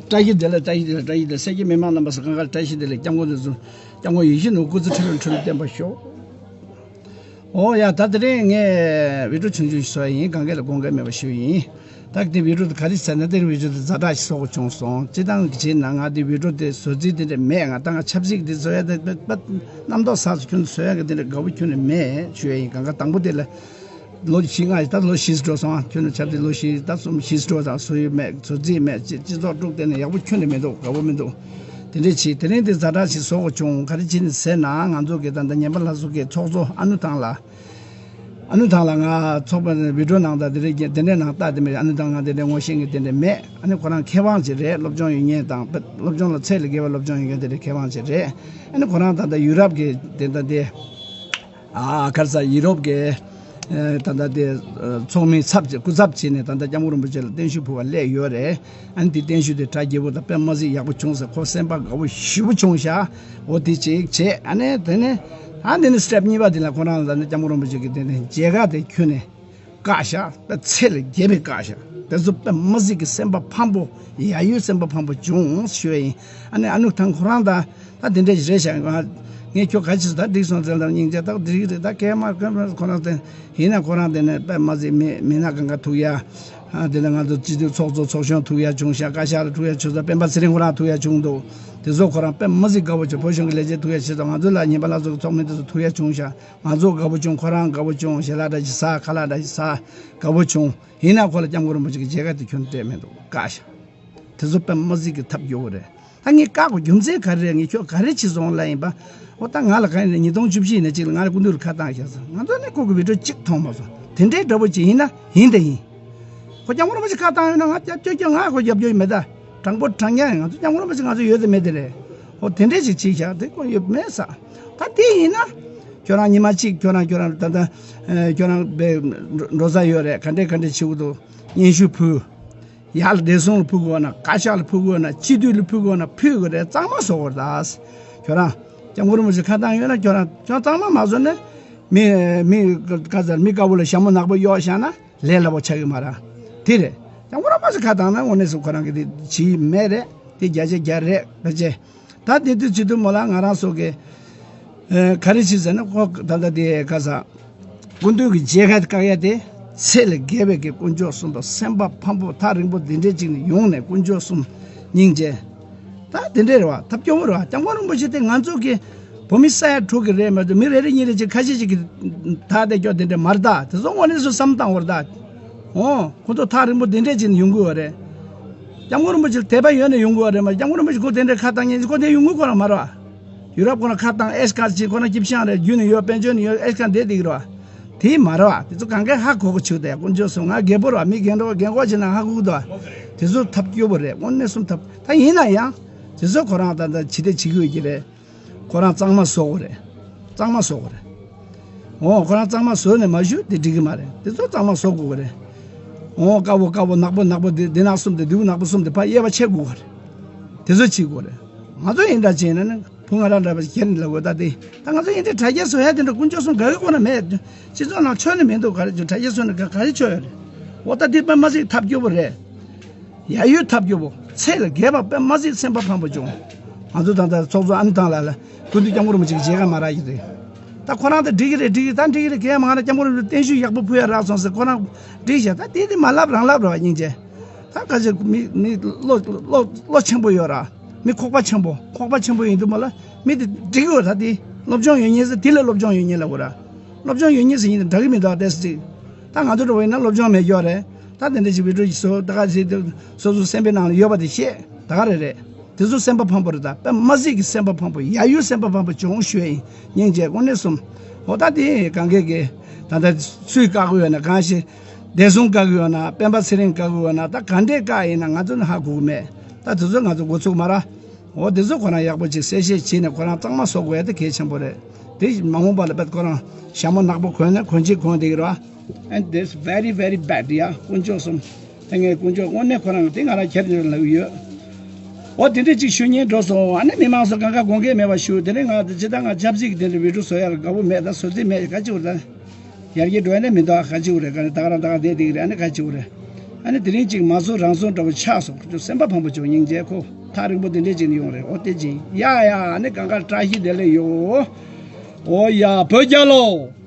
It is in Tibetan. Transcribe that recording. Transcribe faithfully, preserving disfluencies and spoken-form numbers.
བཀྲ་ཤིས་བདེ་ལེགས། བཀྲ་ཤིས་བདེ་ལེགས། བཀྲ་ཤིས་བདེ་ལེགས། སེར་སྐྱའི་མི་མང་རྣམ་པ་ཚོ་གང་ག་ལ་བཀྲ་ཤིས་བདེ་ལེགས། སྐྱབས་མགོན་རིན་པོ་ཆེ། སྐྱབས་མགོན་ཡིད་བཞིན་ནོར་བུ་སྐུ་ཚེ་ཁྲི་ལོ་ཁྲི་ལོ་བརྟན་པར་ཤོག། ཨོ་ཡ། ད་དེ་རིང་ངས་བི་ཌིའོ་ཆུང་ཆུང་ཞིག་བཟོ་ཡ་ཡིན། གང་ག་ལ་དགོངས་འགལ་མེད་པ་ཞུ་ཡིན། ད་དེ་བི་ཌིའོ་དེ་ག་རེ་ཟེར་ན། དེ་རིང་བི་ཌིའོ་དེ་ཛ་དྲག་ཞིག་བཟོ་དགོས་བྱུང་སོང་། སྤྱིར་བཏང་གི་བྱས་ན་ང་དེ་བི་ཌིའོ་དེ་བཟོ་རྩིས་དེ་འདྲ་མེད། ང་ད་ང་ཆབ་སྲིད་ཀྱི་དེ་བཟོ་ཡ་དེ་རྣམ་རྟོག་ཟ་སོང་། ཁྱོན་བཟོ་ཡ་གི་དེ་འདྲ་དགའ་པོ་ཁྱོན་ནས་མེད་ཞུ་ཡ་ཡིན། གང་ག་དང་པོ་དེ་ལ། ལོ་བཞི་ལྔ་ཞིག་ད་ལོ་བཞི་འགྲོ་སོང་ཨ། ཁྱོད་ནི་ཆབ་སྲིད་ལོ་བཞི་ད་གསུམ་བཞི་འགྲོ་དང་བཟོ་ཡི་མེད། བཟོ་རྩིས་མེད། སྤྱི་སྤྱི་ཚོགས་དཀྲུག་བསྡད་ནས་ཡག་པོ་ཁྱོན་ནས་མི་འདུག། དགའ་པོ་མི་འདུག། དེ་འདྲས་བྱས། དེ་རིང་དེ་ཛ་དྲག་ཞིག་བཟོ་དགོས་བྱུང་། ག་རེ་བྱས་ནས་ཟེར་ན། ང་ཚོ་གི་ད་ལྟ་ཉེ་པ་ལ་སོགས་ཀྱི་ཚོགས་གཙོ་ཨ་ནུ་ཐང་ལགས། ཨ་ནུ་ཐང་ལགས་ང་ཚོགས་པ་ནས་བི་ཌིའོ་ནང་དང་དེ་འདྲས་དེ་འདྲས་ནང་ལྟ་དེ་མེད། ཨ་ནུ་ཐང་ང་དེ་འདྲས་ངོ་ཤེས་མཁན་དེ་འདྲས་མེད། ཨ་ནི་ཁོ་རང་མཁས་དབང་ཅིག་རེད། སློབ་སྦྱོང་ཡོད་མཁན་དང་། སློབ་སྦྱོང་ལ་ཚད་ལས་བརྒལ་བའི་སློབ་སྦྱོང་ཡོད་མཁན་དེ་འདྲས་མཁས་དབང་ཅིག་རེད། ཨ་ནི་ཁོ་རང་ད་ལྟ་ཡུ་རོབ་ཀྱི་དེ་ད་དེ། ཨ་ག་རེ་ཟེར། ཡུ་རོབ་ཀྱི་ཨ་ད་ལྟ་དེ་ཨ་ཚོགས་མིའི་ཚབ་བྱས། སྐུ་ཚབ་བྱས་ནས་ད་ལྟ་སྐྱབས་མགོན་རིན་པོ་ཆེ་ལ་བརྟན་བཞུགས་ཕུལ་བར་སླེབས་ཡོད་རེད། ཨ་ནི་དེ་བརྟན་བཞུགས་དེ་གྲ་རྒྱས་པོ་དང་དཔེ་མ་སྲིད་ཡག་པོ་བྱུང་ཟེར། ཁོ་སེམས་པ་དགའ་པོ་ཞེ་པོ་བྱུང་ཤག། འོ་དེ་གཅིག་བྱས། ཨ་ནི་དེ་ནས་ཨ་དེ་ནས་སི་ཊེབ་གཉིས་པ་དེ་ལ་ཁོ་རང་ལ་ད་ལྟ་སྐྱབས་མགོན་རིན་པོ་ཆེ་གི་དེ་ནས་མཇལ་ཁ་དེ་ཁྱོན་ནས་བཀག་ཤག། དཔེ་ཚད་ལས་བརྒལ་བའི་བཀག་ཤག། དེ་ཚོ་དཔེ་མ་སྲིད་ཀྱི་སེམས་པ་ཕམ་པོ། ཡ་ཡོད་སེམས་པ་ཕམ་པོ་བྱུང་ཞུ་ཡ་ཡིན། ཨ་ནི་ཨ་ནུ་ཐང་ཁོ་རང་དང་ད་དེ་འདྲ་ཞིག་རེད་ཤག། ང་ངས་ཁྱོད་ག་ཅི་ཟེར། ད་འགྲིག་སོང་ཟེར་དང་། སྙིང་རྗེ། ད་འགྲིག་རེད། ད་གས་མ་གས་མ་ཁོ་རང་དེ་ཡིན་ན། ཁོ་རང་དེ་ནས་དཔེ་མ་སྲིད་མི་མི་སྣ་གང་ག་ཐུག་ཡ། ཨ་དེ་ནས་ང་ཚོ་སྤྱི་འཐུས་ཚོགས་གཙོ་ཚོགས་གཞོན་ཐུག་ཡ་བྱུང་ཤག། བཀའ་ཤག་ལ་ཐུག་ཡ་བྱུང་ས། སྤེན་པ་ཚེ་རིང་ཁོ་རང་ཐུག་ཡ་བྱུང་འདུག། དེ་ཚོ་ཁོ་རང་དཔེ་མ་སྲིད་དགའ་པོ་བྱུང་། བོད་གཞུང་གི་ལས་བྱེད་ཐུག་ཡ་བྱུང་ས། ང་ཚོ་ལ་ཉེ་པ་ལ་སོགས་ཚོགས་མི་དེ་ཚོ་ཐུག་ཡ་བྱུང་ཤག། ང་ཚོ་དགའ་པོ་བྱུང་། ཁོ་རང་དགའ་པོ་བྱུང་། ཞལ་ལག་འདྲ་ཞིག་ཟ། ཁ་ལག་འདྲ་ཞིག་ཟ། དགའ་པོ་བྱུང་། ཡིན་ན་ཁོ་ལ་སྐྱབས་མགོན་རིན་པོ་ཆེ་གི་མཇལ་ཁ་དེ་ཁྱོན་སྤྲད་མི་འདུག། བཀག་ཤག། དེ་ཚོ་དཔེ་མ་སྲིད་ཀྱི་ཐབས་སྐྱོ་བོ་རེད། ད་ངས་བཀག་དགོས་རྒྱུ་མཚན་ག་རེ་རེད། ངས་ཁྱོད་ག་རེ་བྱས་སོང་ལབ་ཡིན་པ། འོ་ད་ང་ལ་ག་ཡིན་ན། ཉིས་སྟོང་བཅུ་བཞི་ནས་གཅིག་ལ་ང་ལ་སྐུ་མདུན་ལ་ཁ་བཏང་ཤག་ཟེར། ང་ཚོ་ནས་ཁོ་གི་བི་ཌིའོ་གཅིག་མཐོང་མ་སོང་། དེ་འདྲའི་འདྲ་པོ་ཅིག་ཡིན་ན་ཡིན་དེ་ཡིན། ཁོ་སྐྱབས་མགོན་རིན་པོ་ཆེ་ཁ་བཏང་ཡོད་ན། ང་སྐྱབས་བཅོལ་རྒྱུ། ང་ཁོ་རྒྱབ་སྐྱོར་མེད་ད། དྲང་པོ་དྲང་རྐྱང་ཡིན། ང་ཚོ་སྐྱབས་མགོན་རིན་པོ་ཆེ་ང་ཚོ་ཡོད་དེ་མེད་དེ་རེད། འོ་དེ་འདྲས་ཅིག་བྱས་ཤག། དེ་ཁོ་ཡོད་མེད་ས། ད་དེ་ཡིན་ན། ཁྱོད་རང་ཉི་མ་གཅིག་ཁྱོད་རང་ཁྱོད་རང་ད་ལྟ་ཨ་ཁྱོད་རང་དཔེ་འགྲོ་ས་ཡོད་རེད། ག་འདྲས་ག་འདྲས་བྱེད་དགོས་འདུག། སྙན་ཞུ་ཕུལ། ཡར་བདེ་སྲུང་ལ་ཕུལ་དགོས་ན། བཀའ་ཤག་ལ་ཕུལ་དགོས་ན། སྤྱི་འཐུས་ལ་ཕུལ་དགོས་ན་ཕུལ་དགོས་རེད། གཙང་མ་བཟོ་དགོས་རེད་ད། ཁྱོད་རང་སྐྱབས་མགོན་རིན་པོ་ཆེ་ཁ་བཏང་ཡོད་ན། ཁྱོད་རང་ཁྱོད་རང་གཙང་མ་མ་བཟོ་ན། མི་མི་ག་ཚར་མི་དཀར་པོ་ལ་ཞྭ་མོ་ནག་པོ་གཡོགས་བཞག་ན་ལས་སླ་པོ་ཆགས་ཀྱི་མ་རེད། དེ་རེད། སྐྱབས་མགོན་རིན་པོ་ཆེ་ཁ་བཏང་ན་དངོས་གནས་སུ་ཁོ་རང་གི་དེ་བྱེད་མེད་རེད། དེ་བརྒྱ་ཆ་བརྒྱ་རེད། ཕལ་ཆེར། ད་དེ་དུས་ཚོད་དུ་མོ་ལ་ང་རང་ཚོ་གི་ཨ་ག་རེ་བྱེད་ཟེར་ན། ཁོ་ད་ལྟ་དེ་ག་ས་སྐུ་མདུན་གྱི་མཇལ་ཁ་དེ་བཀག་ཡ་དེ། ཚད་ལས་བརྒལ་བའི་གི་དཀོན་མཆོག་གསུམ་པོ། སེམས་པ་ཕམ་པོ་ཐག་རིང་པོ་འདི་འདྲས་ཅིག་ནས་ཡོང་ནས། དཀོན་མཆོག་གསུམ་སྙིང་རྗེ། ད་དེ་འདྲས་རེད་བ། ཐབས་སྐྱོ་བོ་རེད་བ། སྐྱབས་མགོན་རིན་པོ་ཆེ་དེ་ང་ཚོ་གི་བོད་མི་ས་ཡ་དྲུག་གི་རེད་མ་གཏོགས། མི་རེ་རེ་གཉིས་རེ་ཅིག་ཁ་ཤས་ཅིག་གི་ད་དེ་སྐྱོ་དེ་འདྲས་མ་རེད་ད། དེ་ཚོ་དངོས་གནས་སུ་བསམ་བཏང་བ་རེད་ད། འོ་ཁོ་ཚོ་ཐག་རིང་པོ་འདི་འདྲས་ཅིག་ནས་ཡོང་གི་ཡོད་རེད། སྐྱབས་མགོན་རིན་པོ་ཆེ་དད་པ་ཡོད་ནས་ཡོང་གི་ཡོད་རེད་མ། སྐྱབས་མགོན་རིན་པོ་ཆེ་ཁོ་དེ་འདྲའི་ཁ་བཏང་མཁན་ཅིག་ཁོ་དེ་ཡོང་གི་ཁོ་རང་མ་རེད་བ། ཡུ་རོབ་ཁོ་རང་ཁ་བཏང་ཨེ་ཤི་ཁ་ཅིག་ཁོ་རང་ཁྱིམ་ཤང་རེད། རྒྱུ་ནས་ཡོད། དཔལ་འབྱོར་ནས་ཡོད། ཨེ་ཤི་ཁ་འདས་བསྡད་ཀྱི་རེད་བ། དེ་མ་རེད་བ། དེ་ཚོ་གང་གས་ཧ་གོ་གི་བྱུང་། དེ་དཀོན་མཆོག་གསུམ། ང་རྒད་པོ་རེད་བ། མི་རྒན་འགྲོ་རྒན་འཁོགས་ཅིག་ན་ཧ་གོ་གི་འདུག་བ། དེ་ཚོ་ཐབས་སྐྱོ་པོ་རེད། དངོས་གནས་གསུམ་ཐབས། ད་ཡིན་ན་ཡང་དེ་ཚོ་ཁོ་རང་ད་ལྟ་ཇི་ལྟར་བྱེད་ཀྱི་ཡོད་ཀྱི་རེད། ཁོ་རང་གཙང་མ་བཟོ་དགོས་རེད། གཙང་མ་བཟོ་དགོས་རེད། འོ་ཁོ་རང་གཙང་མ་བཟོས་ནས་མ་ཞུ་དེ་འགྲིག་གི་མ་རེད། དེ་ཚོ་གཙང་མ་བཟོ་དགོས་ཀྱི་རེད། འོ་དཀར་པོ་དཀར་པོ། ནག་པོ་ནག་པོ། དེ་དེ་ནང་གསུམ་དེ། དེའུ་ནག་པོ་གསུམ་དེ་ཕར་དབྱེ་བ་ཕྱེ་དགོས་ཀྱི་རེད། དེ་ཚོ་བྱེད་དགོས་རེད། ང་ཚོ་ཡིན་འདྲ་བྱས་ན་ནི་བུ་ང་རང་འདྲ་བ་ཞིག་ཁྱེར་ནས་ལབ་དགོས། ད་དེ་ད་ང་ཚོ་ཡིན་དེ་དྲ་རྒྱ་བཟོ་ཡ་དེ་འདྲ་དཀོན་མཆོག་གསུམ་དགའ་གི་ཁོ་ན་མེད། སྤྱི་ཚོགས་ནང་ཆོས་ནི་མི་འདུག། ག་རེ་བྱུང་། དྲ་རྒྱ་བཟོས་ནས་ག་ག་རེ་ཆོས་ཡོད་རེད། འོ་ད་དེ་དཔེ་མ་སྲིད་ཐབས་སྐྱོ་པོ་རེད། ཡ་ཡོད་ཐབས་སྐྱོ་པོ། ཚད་ལས་བརྒལ་བ་དཔེ་མ་སྲིད་སེམས་པ་ཕམ་པོ་བྱུང་། ང་ཚོ་ད་ལྟ་ཚོགས་གཙོ་ཨ་ནུ་ཐང་ལགས་ལ་སྐུ་མདུན་སྐྱབས་མགོན་རིན་པོ་ཆེ་གི་མཇལ་ཁ་མ་རག་གི་རེད། ད་ཁོ་རང་ད་འགྲིག་གི་རེད། འགྲིག་གི། ད་འགྲིག་གི་རེད། གས་མ་རག་ན་སྐྱབས་མགོན་རིན་པོ་ཆེ་བརྟན་བཞུགས་ཡག་པོ་ཕུལ་ཡ་རག་སོང་ཟེར་ཁོ་རང་འགྲིག་བཞག། ད་དེ་དེ་མ་ལབ་རང་ལབ་རེད་བ། སྙིང་རྗེ། ད་ག་ཚོད་མི་མི་བློ་བློ་བློ་ཆེན་པོ་ཡོད་ར། མི་ཁོག་པ་ཆེན་པོ། ཁོག་པ་ཆེན་པོ་ཡིན་དུས་མ་ལ་མི་དེ་འགྲིག་གི་ཡོད། ད་དེ་སློབ་སྦྱོང་ཡོད་མཁན་ཟེར་དེ་ལ་སློབ་སྦྱོང་ཡོད་མཁན་ལབ་དགོས་ར། སློབ་སྦྱོང་ཡོད་མཁན་ཟེར་ཡིན་ན་འདྲ་གི་མི་འདུག་ཨ། ཏོག་ཙམ་ཅིག། ད་ང་ཚོ་འདྲ་བོ་ཡིན་ན་སློབ་སྦྱོང་མེད་ཀྱོག་རེད། ད་དེ་འདྲ་ཞིག་བི་ཌིའོ་ཞིག་བཟོ། ད་ག་ཞིག་དེ་སོ་སོ་སེམས་པའི་ནང་ལ་ཡོད་པ་དེ་བཤད། ད་ག་རེ་རེད། དེ་ཚོ་སེམས་པ་ཕམ་པོ་རེད། ད་དཔེ་མ་སྲིད་ཀྱི་སེམས་པ་ཕམ་པོ། ཡ་ཡོད་སེམས་པ་ཕམ་པོ་བྱུང་ཞུ་ཡ་ཡིན། སྙིང་རྗེ། དངོས་གནས་གསུམ། འོ་ད་དེ་གང་གས་ཀྱི་ད་ལྟ་སུས་བཀག་གི་ཡོད་ན། གང་ཞིག་བདེ་སྲུང་བཀག་གི་ཡོད་ན། སྤེན་པ་ཚེ་རིང་བཀག་གི་ཡོད་ན། ད་ག་འདྲས་བཀག་ཡིན་ན་ང་ཚོ་ནི་ཧ་གོ་གི་མེད། ད་དེ་ཚོ་ང་ཚོ་འགོ་ཚུགས་མ་ར། འོ་དེ་ཚོ་ཁོ་རང་ཡག་པོ་ཅིག་གསལ་བཤད་བྱས་ནས་ཁོ་རང་གཙང་མ་བཟོ་དགོས་ཡ་དེ་གལ་ཆེན་པོ་རེད། དེ་མ་འོངས་པ་ལ་དཔེ་ཁོ་རང་ཞྭ་མོ་ནག་པོ་གོན་ནས་གོན་གཅིག་གོན་བསྡད་ཀྱི་རེད་བ། And this very very bad ཡ། དཀོན་མཆོག་གསུམ། ད་ངས་དཀོན་མཆོག་དངོས་གནས་ཁོ་རང་དེ་ང་རང་ཁྱེར་ནས་ལབ་ཀྱི་ཡོད། འོ་དེ་འདྲས་ཅིག་ཞུ་སྙིང་འདོད་སོང་། ཨ་ནི་མི་མང་ཚོ་གང་ག་དགོངས་འགལ་མེད་པ་ཞུ། དེ་རིང་ང་ཇི་ལྟར་ང་ཆབ་སྲིད་ཀྱི་དེ་འདྲ་བི་ཌིའོ་བཟོ་ཡ་ལ་དགའ་པོ་མེད། ད་བཟོ་རྩིས་མེད། ག་ཅིག་རེད། ད་ཡར་རྒྱས་འགྲོ་ཡ་ནས་མི་འདུག། ག་ཅིག་རེད། ག་ནས་ད་ག་རང་ད་ག་བསྡད་བསྡད་ཀྱི་རེད། ཨ་ནི་ག་ཅིག་རེད། ཨ་ནི་དེ་རིང་ཅིག་མ་བཟོ་རང་བཟོ་འདྲ་བོ་ཆགས་སོང་། ཁོ་ཚོ་སེམས་པ་ཕམ་པོ་བྱུང་། སྙིང་རྗེ། ཁོ་ཐག་རིང་པོ་དེ་འདྲས་ཅིག་ནས་ཡོང་རེད། ཨོ་དེ་ཅིག་ཡ་ཡ། ཨ་ནི་གང་ག་བཀྲ་ཤིས་བདེ་ལེགས་ཡོད། ཨོ་ཡ། བོད་རྒྱལ་ལོ།